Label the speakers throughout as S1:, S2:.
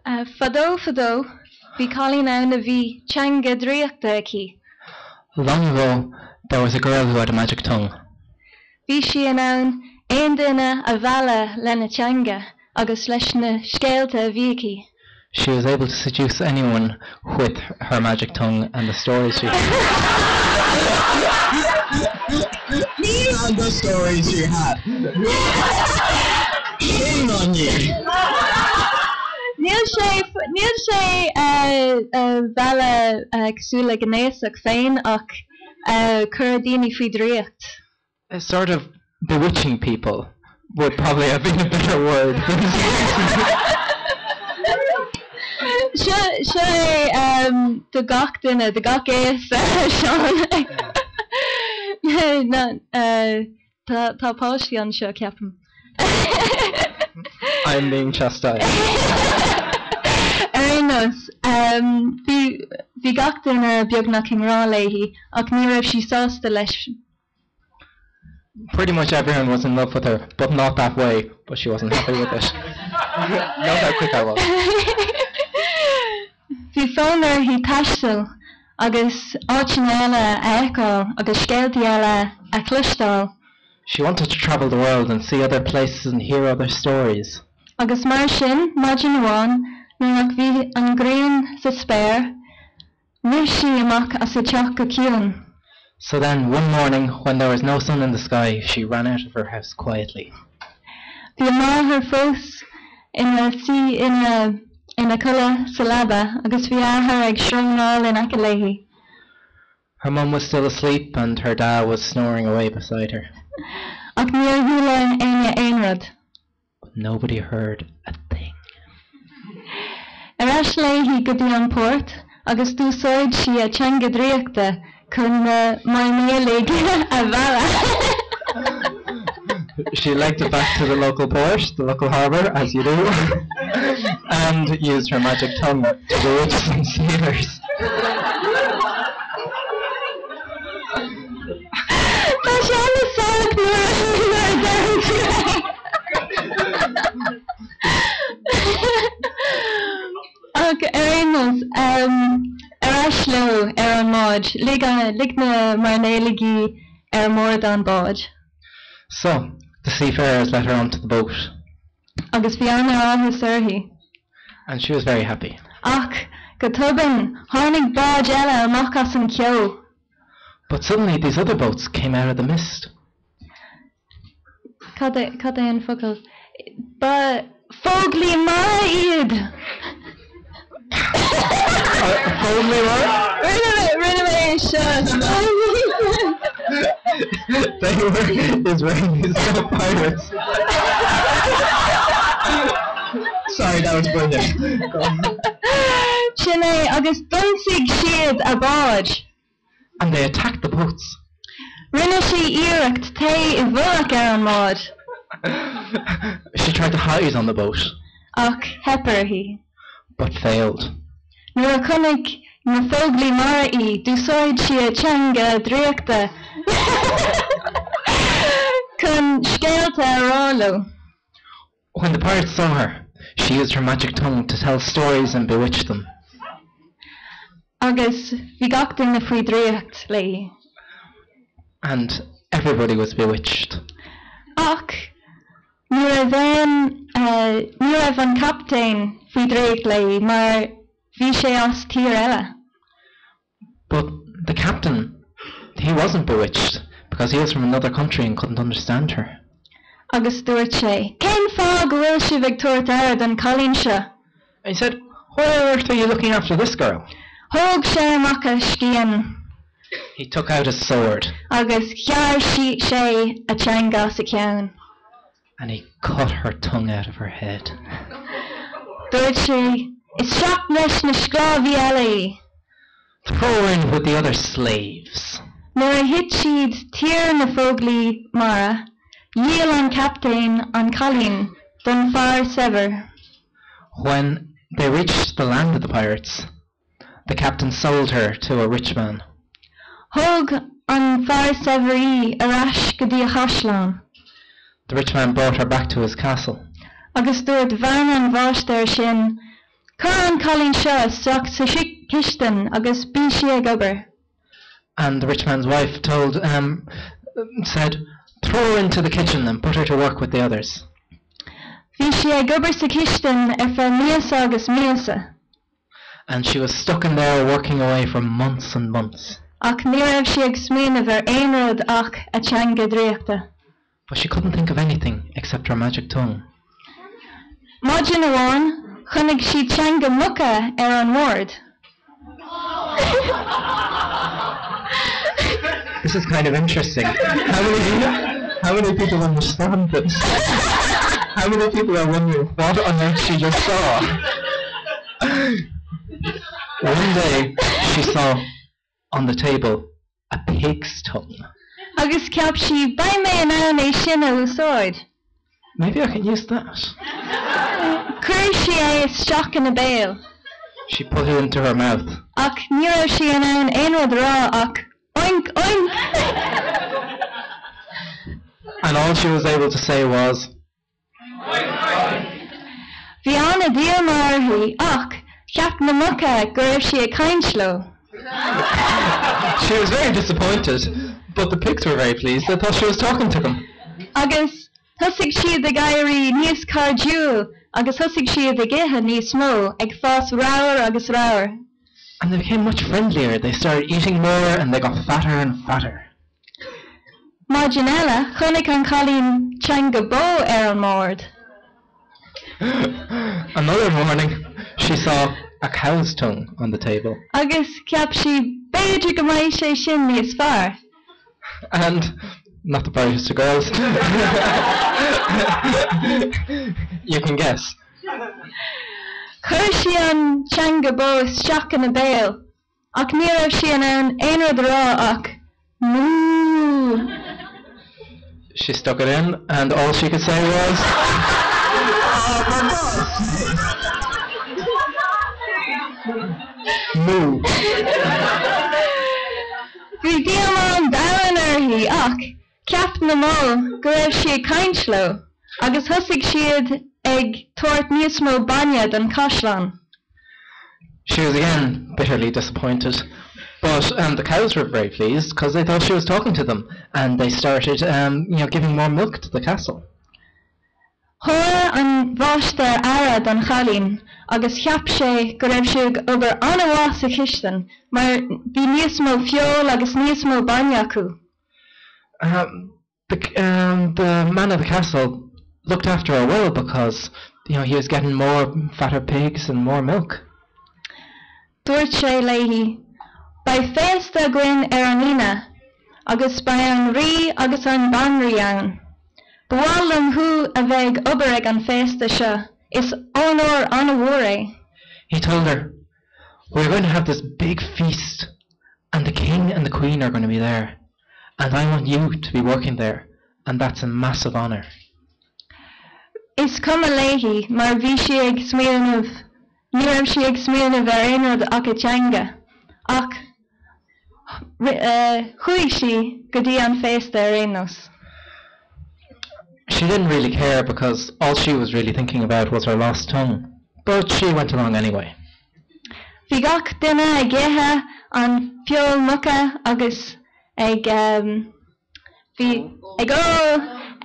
S1: Fadó fadó, bhí cailín ann a bhí teanga draíochta aici.
S2: Long ago, there was a girl who had a magic tongue.
S1: Bhí sí in ann aon duine a mhealladh lena teanga agus leis na scéalta a bhí aici.
S2: She was able to seduce anyone with her magic tongue and the stories she
S3: And the stories she had. Shame on you!
S1: Níl sé níl sé mhealladh cosúil le gnéasach féin ach cuireadh daoine faoi draíocht.
S2: Sort of bewitching people would probably have been a better word than
S1: Seo seo é do gach duine, do gach aos, Seán. Tá tá páistí anseo, ceapaim.
S2: I'm being chastised.
S1: Ar aon nós, bhí bhí gach duine beagnach i ngrá léi ach ní raibh sí sásta leis.
S2: Pretty much everyone was in love with her, but not that way, but she wasn't happy with it. Note how quick I was.
S1: Bhí fonn uirthi taisteal agus áiteanna eile a fheiceáil agus scéaltaí eile a chloisteáil.
S2: She wanted to travel the world and see other places and hear other stories.
S1: Agus mar sin, maidin amháin, nuair nach bhí an ghrian sa spéir, Rith sí amach as a teach go ciúin.
S2: So then, one morning, when there was no sun in the sky, she ran out of her house quietly.
S1: Bhí a máthair fós ina suí ina ina codladh sa leaba agus bhí a athair ag srónáil in aice léi.
S2: Her mum was still asleep and her da was snoring away beside her.
S1: Ach níor chuala éinne aon rud.
S2: But nobody heard a thing.
S1: Ar ais léi go dtí an port agus d'úsáid sí a teanga draíochta chun na mairnéalaigh a mhealladh.
S2: She legged it back to the local port, the local harbour, as you do, and used her magic tongue to bewitch some sailors.
S1: Tá sé an-salach nuair a deireann tú é. Ach ar aon nós, ar ais leo ar an mbád, lig lig na mairnéalaigh í ar bord an báid.
S2: So, the seafarers let her onto the boat.
S1: Agus bhí an-áthas uirthi.
S2: And she was very happy.
S1: Ach, go tobann, tháinig báid eile amach as an ceo.
S2: But suddenly these other boats came out of the mist.
S1: Cad é, cad é an focal? Ba foghlaí mara iad!
S2: Foghlaí mara?
S1: Rinne mé, rinne mé é seo.
S2: They were Israeli pirates.
S3: Sorry, that was brilliant.
S1: Sin é, agus d'ionsaigh siad a bád.
S2: And they attacked the boats.
S1: Rinne sí iarracht téigh i bhfolach ar an mbád.
S2: She tried to hide on the boat.
S1: Ach theip uirthi.
S2: But failed.
S1: Nuair a chonaic na foghlaí mara í, d'úsáid sí a teanga draíochta chun scéalta a rá leo.
S2: When the pirates saw her, she used her magic tongue to tell stories and bewitch them.
S1: Agus bhí gach duine faoi draíocht léi.
S2: And everybody was bewitched.
S1: Ach ní raibh aon, ní raibh an captaen faoi draíocht léi mar bhí sé as tír eile.
S2: But the captain, he wasn't bewitched because he was from another country and couldn't understand her.
S1: Agus dúirt sé, Cén fáth go bhfuil sibh ag tabhairt aire don chailín seo?
S2: And he said, Why on earth are you looking after this girl?
S1: Thóg sé amach a scian.
S2: He took out his sword.
S1: Agus ghearr sé a teanga as a ceann.
S2: And he cut her tongue out of her head.
S1: Dúirt sé, Isteach leis na sclábhaí eile í!
S2: Throw her in with the other slaves!
S1: Nuair a shroich siad tír na bhfoghlaí mara, dhíol an captaen an cailín don fear saibhir.
S2: When they reached the land of the pirates, the captain sold her to a rich man.
S1: Thóg an fear saibhir í ar ais go dtí a chaisleán.
S2: The rich man brought her back to his castle.
S1: Agus dúirt bean an mháistir sin. Cuir an cailín seo isteach sa chistin agus bíodh sí ag obair.
S2: And the rich man's wife told um said, Throw her into the kitchen and put her to work with the others.
S1: Bhí sí ag obair sa chistin ar feadh míosa agus míosa.
S2: And she was stuck in there working away for months and months.
S1: Ach ní raibh sí ag smaoineamh ar aon rud ach a teanga draíochta.
S2: But she couldn't think of anything except her magic tongue.
S1: Maidin amháin, chonaic sí teanga muice ar an mbord.
S2: This is kind of interesting. How many, how many people understand this? How many people are wondering what on earth she just saw? One day she saw on the table a pig's tongue.
S1: Agus cheap sí, Beidh mé in ann é sin a úsáid.
S2: Maybe I can use that.
S1: Chuir sí é isteach ina béal.
S2: She put it into her mouth.
S1: Ach ní raibh sí in ann aon rud a rá ach Oink, oink!
S2: And all she was able to say was.
S1: Bhí an-díomá uirthi ach cheap na muca go raibh sí ag caint leo.
S2: She was very disappointed but the pigs were very pleased, they thought she was talking to them.
S1: Agus thosaigh siad ag éirí níos cairdiúil agus thosaigh siad ag ithe níos mó, ag fás ramhar agus ramhar.
S2: And they became much friendlier, they started eating more and they got fatter and fatter.
S1: Maidin eile, chonaic an cailín teanga bó ar an mbord.
S2: Another morning, she saw a cow's tongue on the table.
S1: Agus cheap sí, b'fhéidir go mbeidh sé sin níos fearr.
S2: And, not the brightest of girls, you can guess.
S1: Chuir sí an teanga bó isteach ina béal. Ach ní raibh sí in ann aon rud a rá ach Moo!
S2: She stuck it in and all she could say was Moo!
S1: Bhí díomá an domhain uirthi ach cheap na mbó go raibh sí ag caint leo agus thosaigh siad ag tabhairt níos mó bainne don chaisleán.
S2: She was again bitterly disappointed, but um, the cows were very pleased because they thought she was talking to them and they started um, you know, giving more milk to the castle.
S1: Thug an máistir aire don chailín agus cheap sé go raibh sí ag obair an-mhaith sa chistin mar bhí níos mó feoil agus níos mó bainne acu.
S2: Um, the, um, the man of the castle looked after her well because you know, he was getting more fatter pigs and more milk.
S1: Dúirt sé léi, Beidh féasta againn ar an Aoine, agus beidh an rí agus an bhanríon ann. Ba mhaith liom thú a bheith ag obair ag an féasta seo, is onóir an-mhór é.
S2: He told her, We're going to have this big feast and the king and the queen are going to be there and I want you to be working there and that's a massive honour.
S1: Is cuma léi mar bhí sí ag smaoineamh, ní raibh sí ag smaoineamh ar aon rud ach a teanga, ach chuaigh sí go dtí an féasta ar aon nós.
S2: She didn't really care because all she was really thinking about was her lost tongue, but she went along anyway.
S1: Bhí gach duine ag ithe an feoil muice agus ag bhí ag ól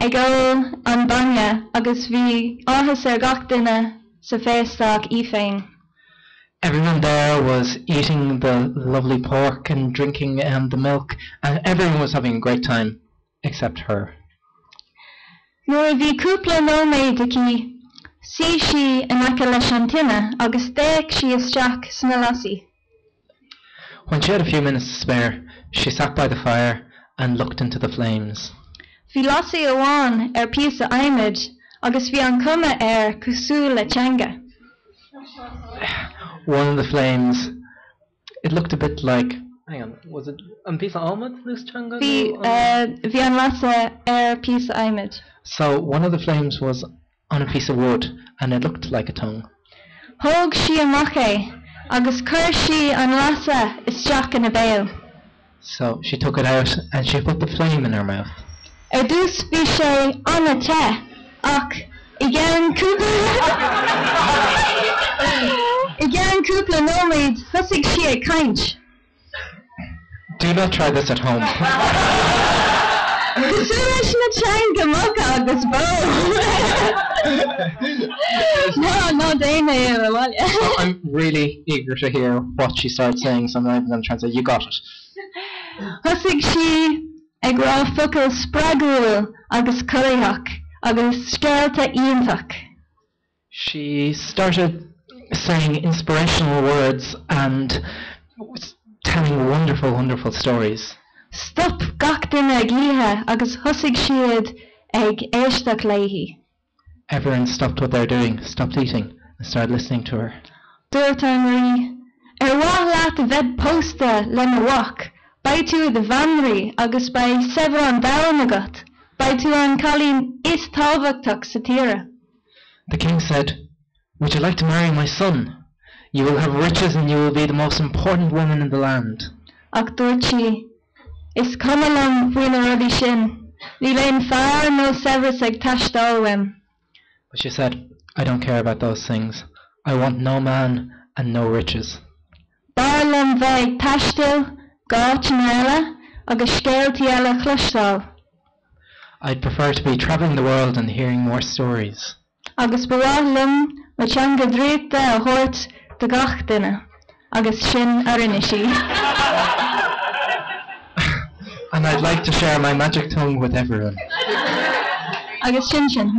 S1: ag ól an bainne agus bhí áthas ar gach duine sa féasta ach í féin.
S2: Everyone there was eating the lovely pork and drinking um, the milk and everyone was having a great time except her.
S1: Nuair a bhí cúpla nóiméad aici, shuigh sí in aice leis an tine agus d'fhéach sí isteach sna lasaí.
S2: When she had a few minutes to spare, she sat by the fire and looked into the flames.
S1: Bhí lasair amháin ar píosa adhmaid agus bhí an cuma air cosúil le teanga.
S2: One of the flames, it looked a bit like, hang on, was it an píosa adhmaid nó teanga?
S1: Bhí, bhí an lasair ar píosa adhmaid.
S2: So one of the flames was on a piece of wood and it looked like a tongue.
S1: Thóg sí amach é agus chuir sí an lasair isteach ina béal.
S2: So she took it out and she put the flame in her mouth.
S1: Ar dtús bhí sé an-te ach i gceann cúpla. cúpla nóiméad thosaigh sí ag caint.
S2: Do not try this at home.
S1: Cosúil leis na teanga muca agus bó. Ná ná déan é sa bhaile.
S2: I'm really eager to hear what she started saying, so I'm not even going to translate. You got it.
S1: Thosaigh sí ag rá focail spreagúil agus corraitheach agus scéalta iontach.
S2: She started saying inspirational words and telling wonderful, wonderful stories.
S1: Stop gach duine ag ithe agus thosaigh siad ag éisteacht léi.
S2: Everyone stopped what they were doing, stopped eating, and started listening to her.
S1: Dúirt an rí, Ar mhaith leat a bheith pósta le mo mhac, beidh tú i do bhanríon agus beidh saibhreas an domhain agat, beidh tú an cailín is tábhachtach sa tír.
S2: The king said, Would you like to marry my son? You will have riches and you will be the most important woman in the land.
S1: Ach dúirt sí, Is cuma liom faoi na rudaí sin, níl aon fear nó saibhreas ag teastáil uaim.
S2: But she said, I don't care about those things. I want no man and no riches.
S1: B'fhearr liom bheith ag taisteal go áiteanna eile agus scéaltaí eile a chloisteáil.
S2: I'd prefer to be travelling the world and hearing more stories.
S1: Agus ba mhaith liom mo teanga draíochta a thabhairt do gach duine. Agus sin a rinne sí.
S2: And I'd like to share my magic tongue with everyone.
S1: Agus sin sin.